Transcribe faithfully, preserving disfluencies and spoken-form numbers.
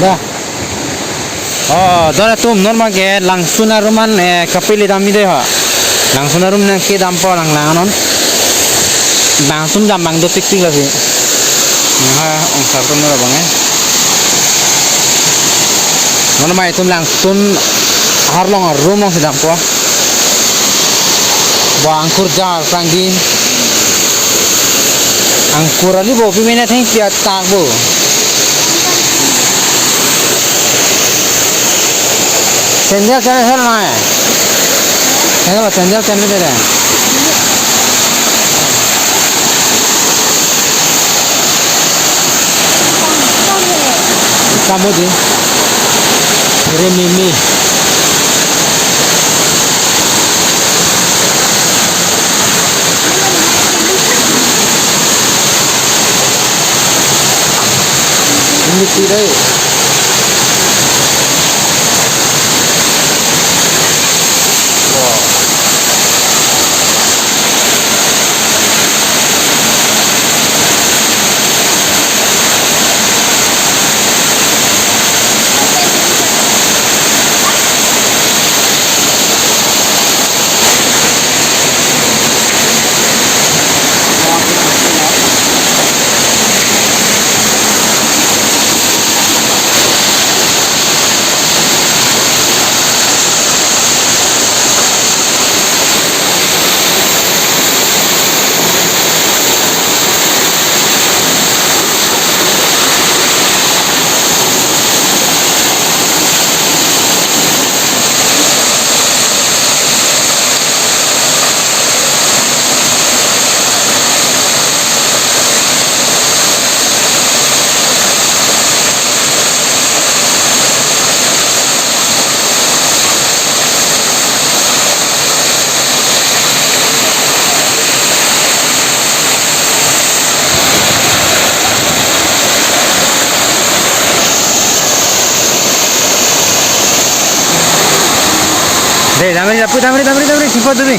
Da. Oh, dona atum, non ma ke Langsun arum an, eh, kapili damji dei ho. Langsun arum nangkedampo lang lang non. Langsun dam abang dopikpik lasi. Nang ha ongsar atum nor abang, eh. Non ma itum Langsun arlong arum alongsi dampo. Bo angkur jar prangdi. Angkur ali bo pimena thengpi atak bo. Sandal sandal sandal nai. Sandal sandal sandal sandal. Kamu di. Remimi. Ini tidak. Wah. Dei, damri, damri, damri, damri, damri, singkot duri.